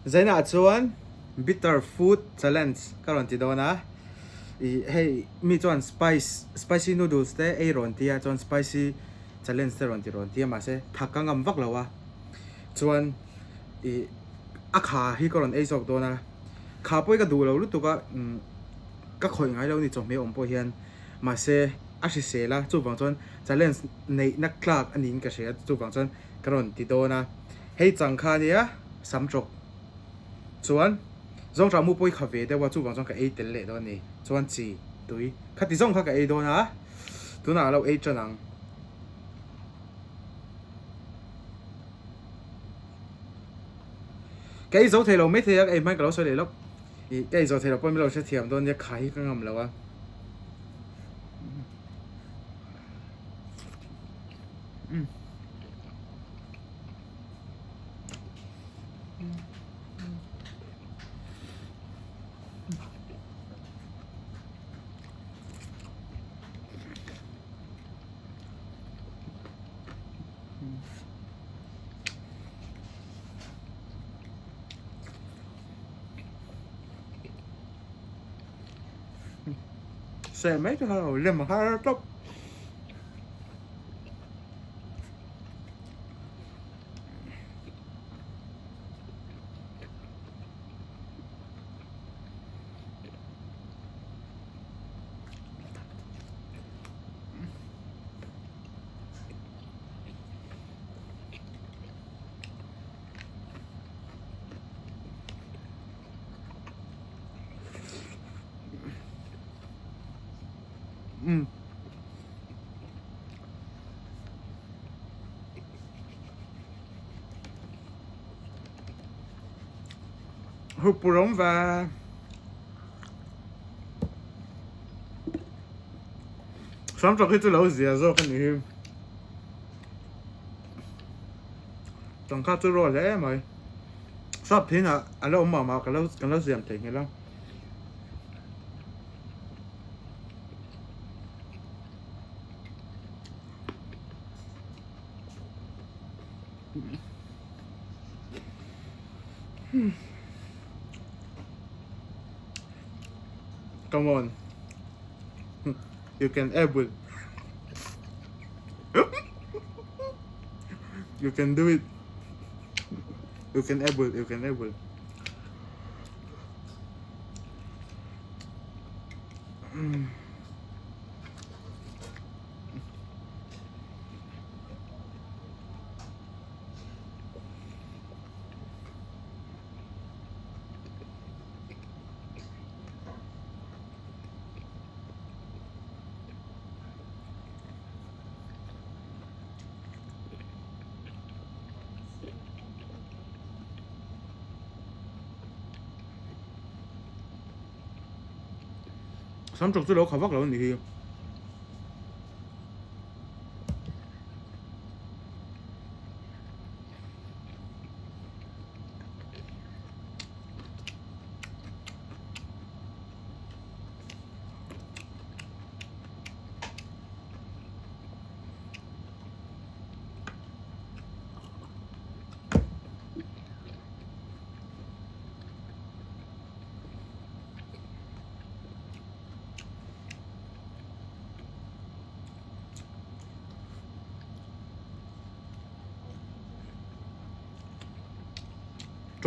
Zainah chuan bitter food challenge ka rawn ti dawn a, ih hei mi chuan spice spicy noodles te ei rawn ti a chuan spicy challenge te rawn ti rawn ti a mahse thak ka ngam vak lo a chuan ih a kha hi ka rawn ei zawk dawn a kha pawh hi ka duh lo lutuk a umm ka khawih ngai lo a ni chawhmeh awm pawh hian mahse a hrisel a chuvang chuan challenge neihna tlak a niin ka hria chuvang chuan ka rawn ti dawn a hei chang kha ania sam chawk chuan zawngṭah mu pawh hi kha ve deuh a chuvang chuan ka ei tel leh dawn a ni chuan chi tui khati zawng kha ka ei dawn a tunah a lo ei ṭan ang. Ka ei zo thei lo maithei a ka ei hmain ka lo sawi leh lawk ih ka ei zo thei lo pawh min lo hrethiam dawn nia kha hi ka ngam lo a. Seh mai chu har lo lem a har tawp. Umm. Hupurawm va. Sam tawk hi chu lo zia zawk a nih hi. Tangkha chu raw hle mai. Sap thin ah a lo awm mah mah ka lo kan lo siam thei nghilh a. Come on. You can able. You can do it. You can able, you can able. Sam tawk chu lo kha vak lo a nih hi.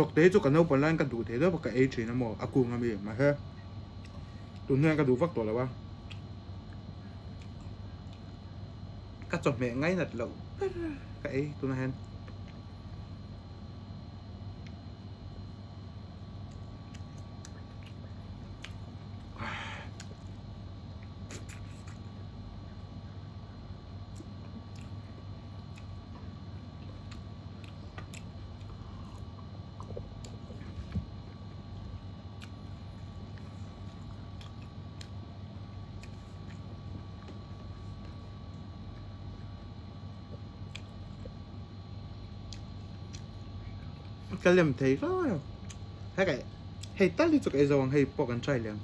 Tawk te hi chu ka naupang laiin ka duh thei deuh a ka ei thin a maw a kung ami mahse tun hian ka duh vak tawh lo a ka chawhmeh ngainat loh ber ka ei tunah hian. Ka lem thei hlauh lo hei hei tal hi chu ka ei zo ang hei pawh kan try leh ang.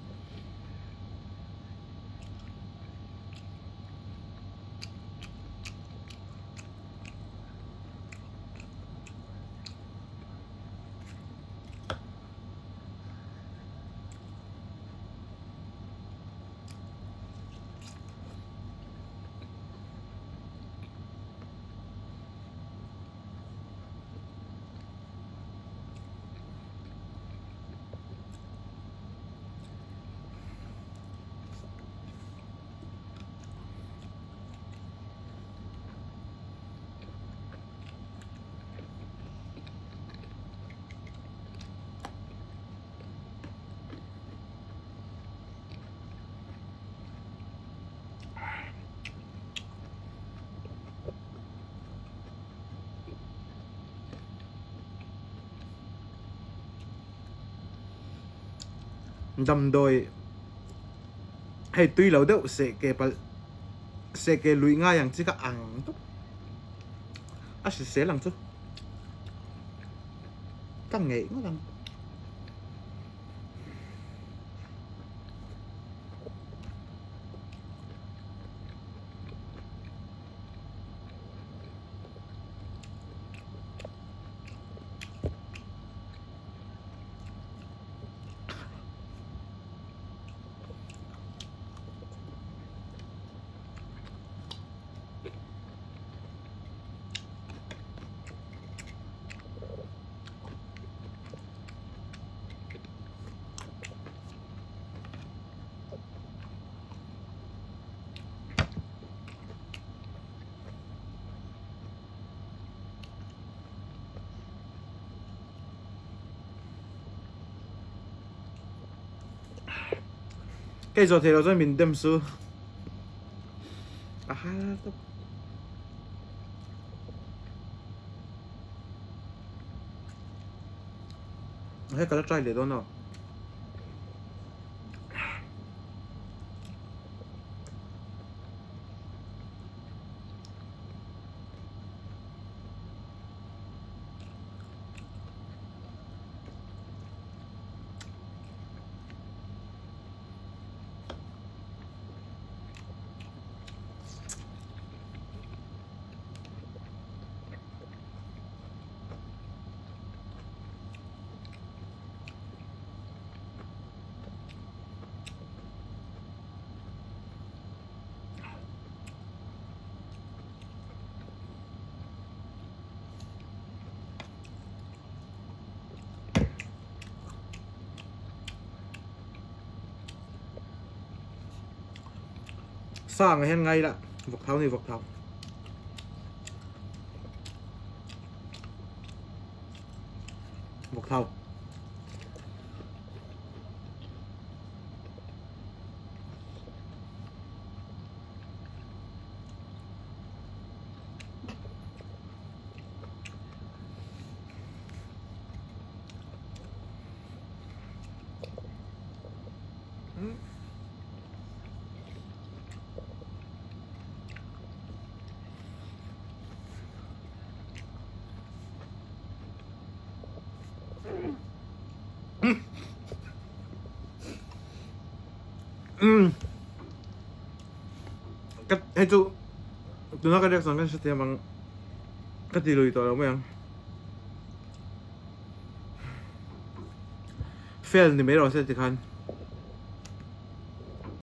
Damdawi hei tui lo deuh seh ke palh seh ke luih ngai ang chi kha ang tawp a hrisel ang chu ka ngeih ngawt ang. Kei zawh theih loh chuan min dem su a har tawp. Hei ka la try leh dawn aw. Sang ah hian ngai ila vawk thau ni vawk thau. Vawk thau. Ka hei chu tuna ka reaction kan hrethiam ang ka ti lui tawh lo mai ang. Fail ni mai rawh se tikhan.